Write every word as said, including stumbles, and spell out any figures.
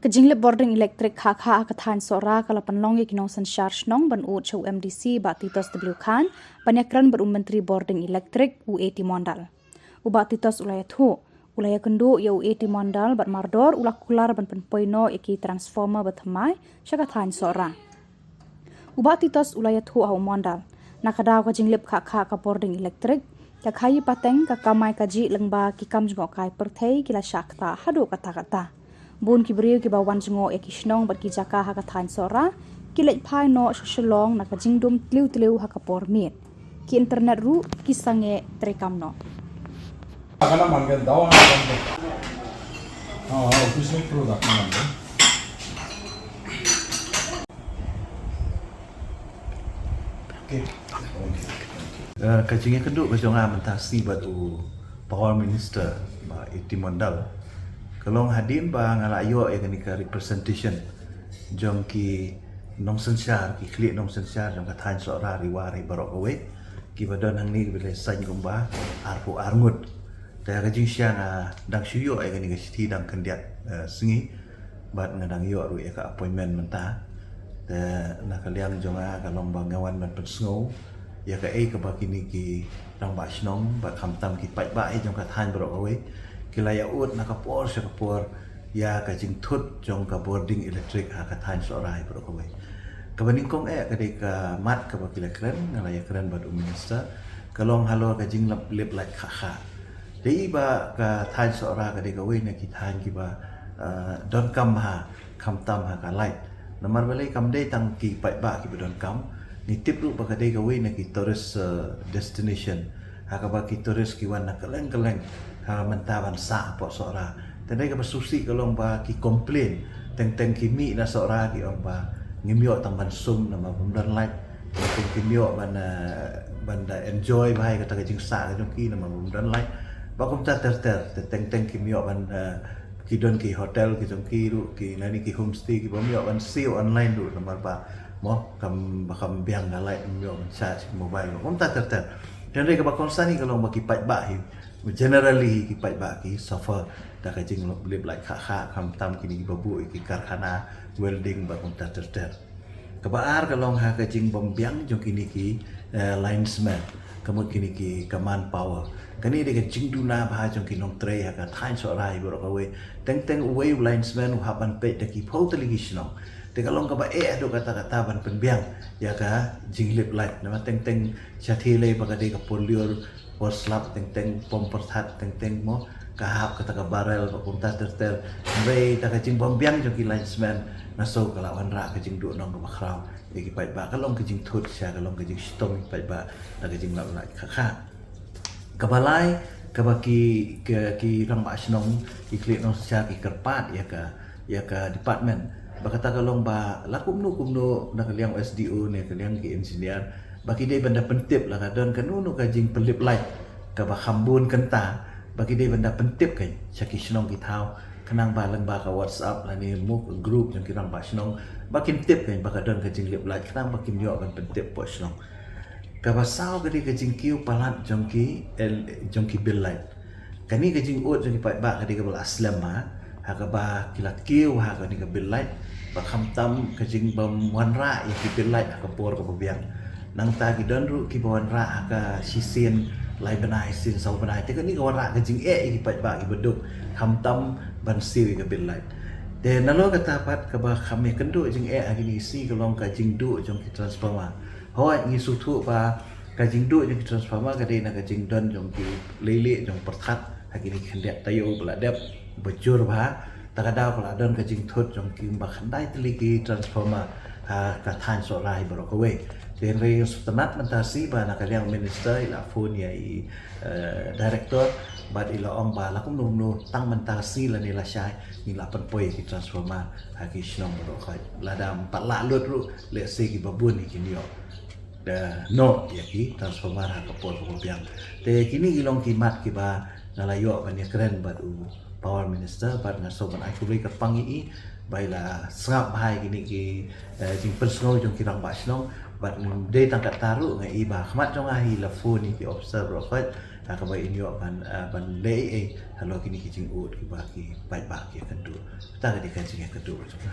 Ka jinglip bording elektrik khah khah ha ka thaiñ Sohra ka la pynlong ïa ki nongsynshar shnong ban ud sha u M D C Bah Titos W Khan ban ïakren bad u Myntri Bording Elektrik u A T Mondal. U Bah Titos u la ïathuh, u la ïakynduh ïa u A T Mondal bad mardor u la kular ban pynpoi noh ïa ki transformer ba thymmai sha ka thaiñ Sohra. U Bah Titos u la ïathuh ha u Mondal, na ka daw ka jinglip khah khah ka bording elektrik, ka khaïi pateng, ka kamai kajih lyngba ki kam jngohkai pyrthei ki la shah ktah haduh katta katta. Bun ki briew kiba wan jngoh ïa ki shnong bad ki jaka ha ka thaiñ Sohra ki leit phai noh sha Shillong na ka jingdum tliw tliw ha ka por miet. Ki internet ruh ki sangeh treikam noh. Kana man kan daw na kan. Ah, office ni pro dak man kan. Okay. Okay. Eh, ka jingïakynduh ka jong nga mynta shi bad u Power Minister Bah A T Mondal ka long hadien ba nga la ïoh ïa kane ka representation jong ki nongsynshar, ki khlieh nongsynshar jong ka thaiñ Sohra Ri War hi baroh kawei, kiba don hangne kiba la saiñ kumba arphew ar ngut. Te ka jingshisha nga dang shu ïoh ïa kane ka shithi dang khyndiat, eh, sngi. Bad nga dang ïoh ruh ïa ka appointment mynta. Te na ka liang jong nga ka long ba nga wan ban pynsngew ïa kaei kaba kine ki rangbah shnong bad khamtam ki paidbah hi jong ka thaiñ baroh kawei ki la ïa ud na ka por sha ka por ïa ka jingthut jong ka bording elektrik ha ka thaiñ Sohra hi baroh kawei. Kaba nyngkong eh ka dei ka mat kaba ki la kren, nga la ïa kren bad u minister, ka long halor ka jinglip lip light khah khah. Dei ba ka thaiñ Sohra ka dei kawei na ki thaiñ kiba, eh, donkam ha, khamtam ha ka light. Namar balei? Kam dei tang ki paidbah kiba donkam. Ngi tip ruh ba ka dei kawei na ki tourist, eh, destination ha kaba ki tourist ki wan na kylleng kylleng ha mynta ban sah hapoh Sohra. Te dei kaba sngewsih ka long ba ki complain, teng teng ki mih na Sohra ki ong ba ngim ïoh tang ban sum namar bym don light. Teng teng kim ïoh ban, eh, ban da enjoy bha ïa kata ka jingsah ka jong ki namar bym don light. Ba kumta ter ter, te teng teng kim ïoh ban, eh, ki don ki hotel ki jong ki ruh, ki nani ki homestay, ki bym ïoh ban siew online ruh namar ba mo kam, ba kam biang ka light, bym ïoh ban charge mobile, ba kumta ter ter. Hynrei kaba kongsan hi ka long ba ki paidbah hi, generally hi ki paidbah ki suffer da ka jinglip light khah khah, khamtam kine kiba buh ïa ki karkhana welding, ba kumta ter ter. Kaba ar ka long ha ka jingbym biang jong kine ki, eh, linesman, ka mut kine ki, ka manpower. Kane dei ka jingduna bha jong ki nongtrei ha ka thaiñ Sohra hi baroh kawei. Teng teng uwei u linesman u hap ban peit da ki phew tylli ki shnong. Te ka long kaba eh haduh katta katta ban pynbiang ïa ka jinglip light. Namar teng teng shatei lei ba ka dei ka por lyiur, por slap, teng teng pom pyrthat, teng teng mo ka hap kata ka barrel, ba kumta ter ter. Hynrei da ka jingbym biang jong ki linesman, nga sngew ka la wanrah ka jingduhnong kaba khraw ïa ki paidbah, ka long ka jingthut sha, ka long ka jingshitom ïa ki paidbah da ka jinglip light khah khah. Kaba lai, kaba ki, ki, ki rangbah shnong, ki khlieh nongsynshar ki kyrpad ïa ka, ïa ka department. Ba kata ka long ba la kumno kumno na ka liang S D O ne ka liang ki engineer, ba ki dei ban da pyntip, la ka don kano kano ka jingpynlip light kaba kham bun kynta, ba ki dei ban da pyntip kein sha ki shnong ki thaw, khnang ba lyngba ka WhatsApp lane mo ka group jong ki rangbah shnong, ba kin tip kein ba ka don ka jinglip light, khnang ba kim ïoh ban pyntip hapoh shnong. Kaba saw ka dei ka jingkiew palat jong ki, el, jong ki bill light. Kane ka jingud jong ki paidbah ka dei kaba la slem ha, ha kaba ki la kiew ha kane ka bill light, ba khamtam ka jingbym wanrah ïa ki bill light ha ka por kaba biang. Nangta ki don ruh kiba wanrah ha ka shisien lai bnai, shisien saw bnai. Te kane ka wanrah ka jingeh ïa ki paidbah kiba duk, khamtam ban siew ïa ka bill light. Te nalor kata pat, kaba kham ïakynduh jingeh ha kine ki sngi ka long ka jingduh jong ki transformer. Hooid, ngi sngewthuh ba ka jingduh jong ki transformer ka dei na ka jingdon jong ki leilieh jong pyrthat ha kine ki khyndiat taïew ba la dep, ba jur bha. Ta ka daw ka la don ka jingthut jong ki kumba khyndai tylli ki transformer ha ka thaiñ Sohra hi baroh kawei. Te hynrei sngewtynnat mynta shi ba na ka liang minister i la phone ïa i, eh, director, bad i la ong ba la kumno kumno tang mynta shi lane lashai ngi la pynpoi ki transformer ha ki shnong baroh kawei. Lada ym pat lah lut ruh, lehse kiba bun hi kin ïoh da noh ïa ki transformer ha ka por kaba biang. Te kine ki long ki mat kiba nga la ïoh ban ïakren bad u Power Minister, bad nga sngew ban ai khublei kyrpang ïa i ba i la sngap bha ïa kine ki, eh, jingpynsngew jong ki rangbah shnong, bad ym dei tang katta ruh, nga i ba khmat jong nga hi la phone ïa ki officer baroh kawei, Ha kaba in ïoh ban, ah, ban leh ei ei halor kine ki jingud kiba ki paidbah ki ïakynduh. Kata ka dei ka jingïakynduh jong nga.